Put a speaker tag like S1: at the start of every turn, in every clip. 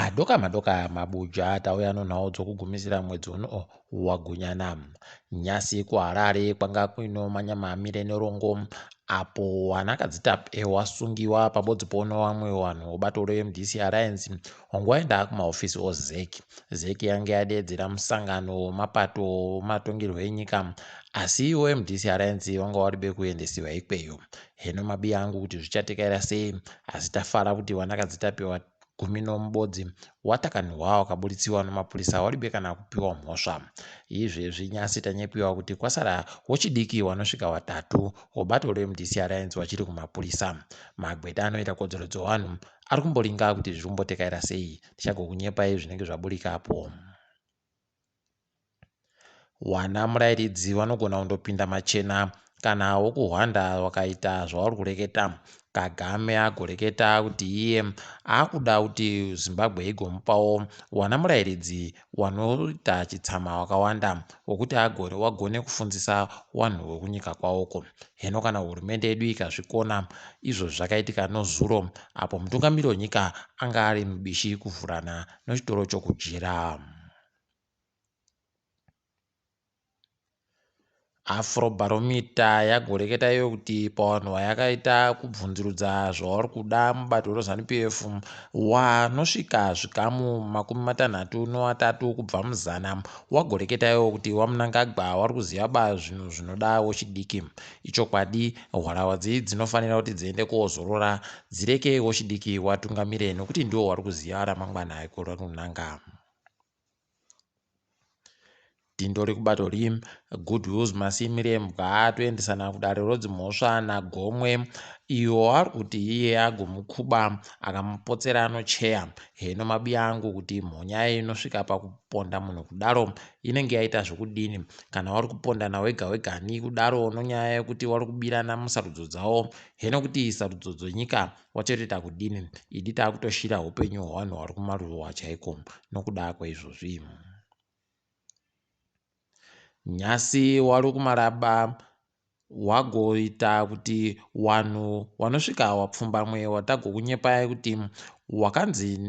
S1: Madoka madoka mabuja tauya nonhau dzokugumisira mwedzi uno waGunyana. Nyasi kuHarare kwanga kuino manyama amire nerongo apo vanakadzitape wasungiwa pabodzi pono vamwe vanhu vobato reMDC Alliance wangu waenda kumahofisi oZEC. ZEC yange yadeedzera musangano wemapato wematongerwo enyika asi iwo MDC Alliance wanga waribe kuendesiwa ikweyo. Heno mabiya angu kuti zvichatekaira sei asi tafara kuti vanakadzitape gumi nomubodzi watakanhwa wakabuditsiwa nomapurisa waribe kana kupiwa mhosva. Izvezvi nyasi tanyepiwa kuti kwasara wochidiki wanosvika watatu wobato reMDC Alliance wachiri kumapurisa. Magweta anoita kodzero dzowanhu ari kumboringa kuti zviri kumbotekaira sei. Tichagokunyepai zvinenge zvaburikapo. Wana murairidzi vanogona kundopinda machena kana wokuhwanda wakaita zvauri kureketa. Kagame agoreketa kuti iye akuda kuti Zimbabwe igomupawo wana murairidzi wanoita chitsama wakawanda wokuti agone wagone kufundzisa wanhu wekunyika kwawoko. Heno kana hurumende yedu ikazvikona izvo zvakaitika nozuro apo mutungamiri wenyika anga ari mubishi kuvhurana nochitoro chokudyira. Afrobarometer yagoreketa iyo kuti pawanhu wayakaita kubvunzurudza zvavari kuda mubato reZanu PF wanosvika zvikamu 33 kubva muzana wagoreketa iwo kuti waMnangagwa wari kuziva ba zvinhu zvinoda wechidiki. Ichokwadi hwarawadzi dzinofanira kuti dziende kozorora dzireke wechidiki watungamire nokuti ndiwo wari kuziva ramangwana ekurunanga. Tindori kubato rim Goodwills Masimirembwa atoendesana kudare rodzimhosva naGomwe iyo ari kuti iye agomukuba akamupotsera anocheya heno mabiya angu kuti mhonya inosvika pakuponda munhu kudaro inenge yaita zvokudini kana wari kupondana wega wegani kudaro nonyaya yekuti wari kubirana musarudzo dzawo heno kuti sarudzo dzenyika wachatoita kudini idi takutoshira hupenyu hwevanhu vari kumaruwa chaiko nokuda kweizvozvi. Nyasi wari kumaraba wagoita kuti wanhu wanosvika wapfumbamwe watagokunyepai kuti wakanzi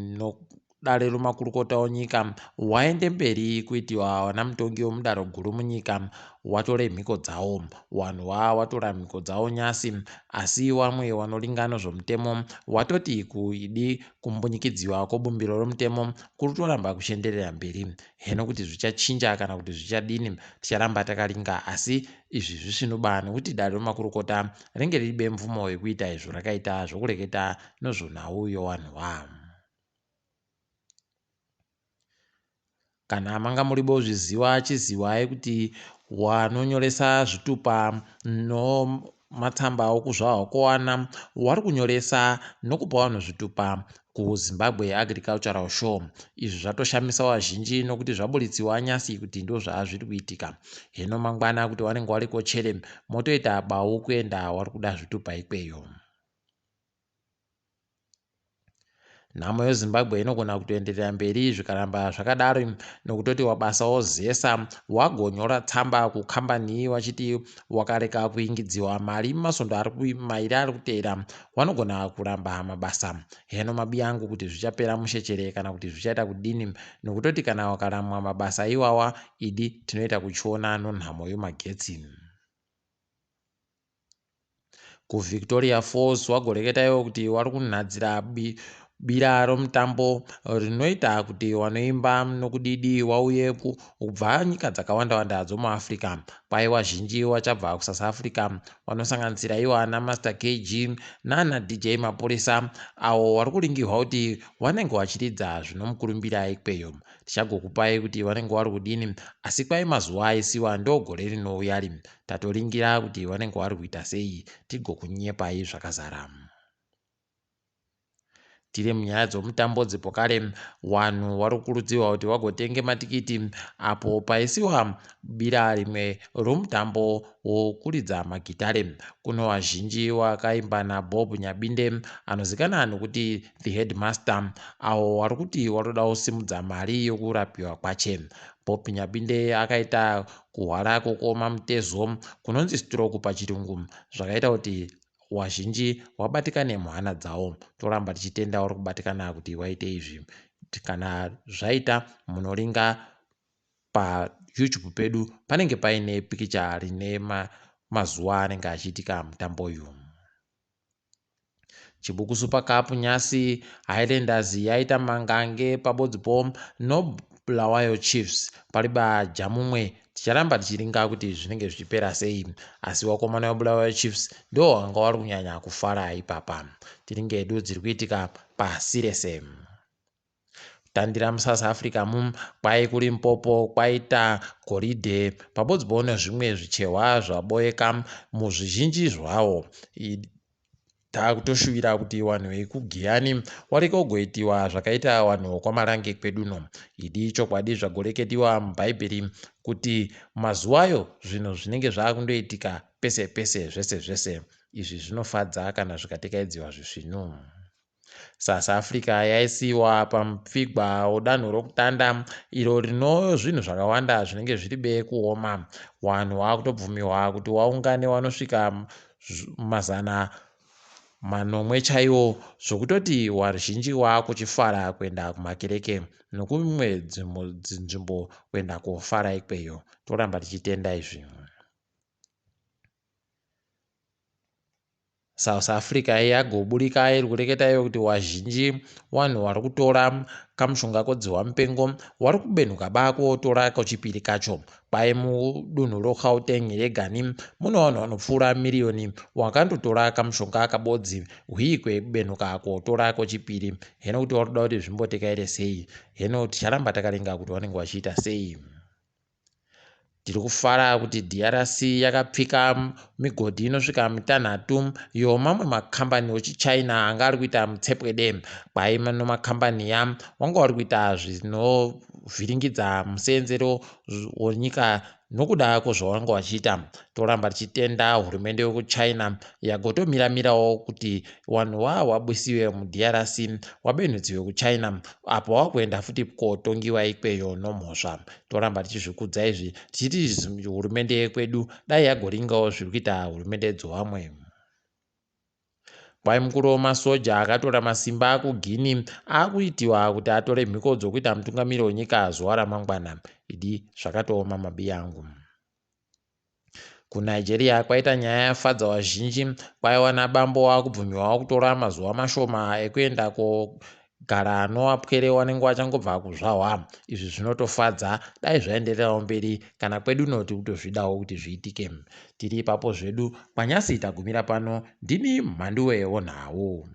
S1: dare remakurukota onyika waende mberi kuitiwa vanamutongi wemudaro guru munyika watore mhiko dzawo. Wanhu wa watora mhiko dzawo nyasi asi wamwe wanoringano zvomutemo watoti kuidi kumbunyikidziwa kwobumbiro romutemo kuri kutoramba kuchienderera mberi. Heno kuti zvichachinja kana kuti zvichadini ticharamba takaringa asi izvi zvisvinoba nekuti dare remakurukota ringe riribe mvumo yekuita izvo rakaita zvokureketa nozvonhau yowanhu wa. Kana manga muri bozviziwa chiziwai kuti wanonyoresa zvitupa nomatsamba okuzvarwa kwowana wari kunyoresa nokupa vanhu zvitupa kuZimbabwe Agricultural Show. Izvi zvatoshamisa vazhinji nokuti zvaburitsiwa nyasi kuti ndozvaazviri kuitika. Heno mangwana kuti wanenge wariko chere motoita bau kuenda wari kuda zvitupa ikweyo. Nhamo yeZimbabwe inogona kutoenderera mberi zvikaramba zvakadaro nokutoti wabasa wozesa wagonyora tsamba kukambani wachiti wakareka kuingidziwa mari mumasvondo mairi ari kuteera wanogona kuramba mabasa. Heno mabiya angu kuti zvichapera mushechere kana kuti zvichaita kudini nokutoti kana wakaramwa mabasa iwawa idi tinoita kuchiona nonhamo yomagetsi. KuVictoria Falls wagoreketa iwo kuti wari kunhadzira bira romutambo rinoita kuti wanoimba nokudidi wauye kubva nyika dzakawanda wanda dzomuAfrica. Kwai wazhinji wachabva kuSouth Africa wanosanganisira iwo ana Master KG nana DJ Mapurisa awo wari kuringirwa kuti wanenge wachiridza zvinomukurumbira ikweyo. Tichagokupai kuti wanenge wari kudini asi kwai mazuva aisiwa ndogore rinouyari. Tatoringira kuti wanenge wari kuita sei tigokunyepai zvakazara. Tiri munyaya dzomutambo dzepokare wanhu wari kukurudzirwa kuti wagotenge matikiti apo paisiwa bira rimwe romutambo wokuridza magitare. Kuno wazhinji wakaimba naBob Nyabinde anozikanwa nokuti The Headmaster awo wari kuti waroda kusimudza mari yokurapiwa kwache. Bob Nyabinde akaita kuhwara kwokuoma mutezo kunonzi stroke pachirungu zvakaita kuti wazhinji wabatikane muhana dzawo. Toramba tichitenda uri kubatikana kuti waite izvi. Kana zvaita munoringa paYouTube pedu panenge paine pikicha rine mazuva anenge achiitika mutambo uyu. Chibuku Super Cup nyasi Highlanders yaita mangange pabodzipo noBulawayo Chiefs pariba jamumwe. Ticharamba tichiringa kuti zvinenge zvichipera sei, asi vakomana veBulawayo Chiefs ndo vanga vari kunyanya kufara ipapa. Tiringe hedu dziri kuitika pasi rese. Kutandira muSouth Africa mu kwai kuLimpopo kwaita goridhe pabodzipo nezvimwe zvichehwa zvaboeka muzvizhinji zvawo. Takutoshuvira kuti vanhu vekuGiyani wareke kugoitiwa zvakaita vanhu vokwaMarange kweduno. Idi chokwadi zvagoreketiwa muBhaibheri kuti mazuvayo zvinhu zvinenge zvakundoitika pese pese zvese zvese. Izvi zvinofadza kana zvikatekaidziwa zvisvinu. South Africa yaisiwa pamupfigwa wedanho rokutanda iro rino zvinhu zvakawanda zvinenge zviri be kuoma. Vanhu vakutobvumiwa kuti waungane wanosvika 700 chaiwo, zvokutoti wazhinji wakuchifara kuenda kumakereke nokumwe dzinzvimbo kuenda kofara ikweyo. Toramba tichitenda izvi. South Africa yagoburika iri kureketa iyo kuti wazhinji wanhu wari kutora kamushonga kodzihwa mupengo wari kubenhuka bakotora kochipiri kacho. Kwai mudunhu roGauteng regani mune vanhu vanopfuura miriyoni wakandotora kamushonga kabodzi hwii kwekubenhuka kotora kochipiri. Heno kuti vari kuda kuti zvimbotekaire sei, heno ticharamba takaringa kuti vanenge vachiita sei. Tiri kufara kuti DRC yakapfika migodhi inosvika 6 yomamwe makambani echiChina anga ari kuita mutsepwede. Kwai nomakambani ya wanga wari kuita zvinovhiringidza musenzero wenyika nokuda kwezvavanga vachiita. Toramba tichitenda hurumende yekuChina yagotomiramirawo kuti vanhu wabusiwe muDRC wabenhudziwe kuChina apo wakuenda futi kotongiwa ikweyo nomhosva. Toramba tichizvikudza izvi tichiti hurumende yekwedu dai yagoringawo zviri kuita hurumende dzovamwe. Kwai mukuru wemasoja akatora masimba kuGuinea akuitiwa kuti atore mhiko dzokuita mutungamiri wenyika zuva ramangwana. Idi zvakatooma mabi angu. KuNigeria kwaita nyaya yafadza vazhinji. Kwaiwana bambo wakubvumiwa kutora mazuva mashoma ekuenda kogara nowapwere wanenge wachangobva kuzvahwa. Izvi zvinotofadza, dai zvaendererawo mberi kana kwedu noti kutozvidawo kuti zviitike. Tiri ipapo zvedu kwanyasi tagumira pano. Ndini Mhanduwe wonhau.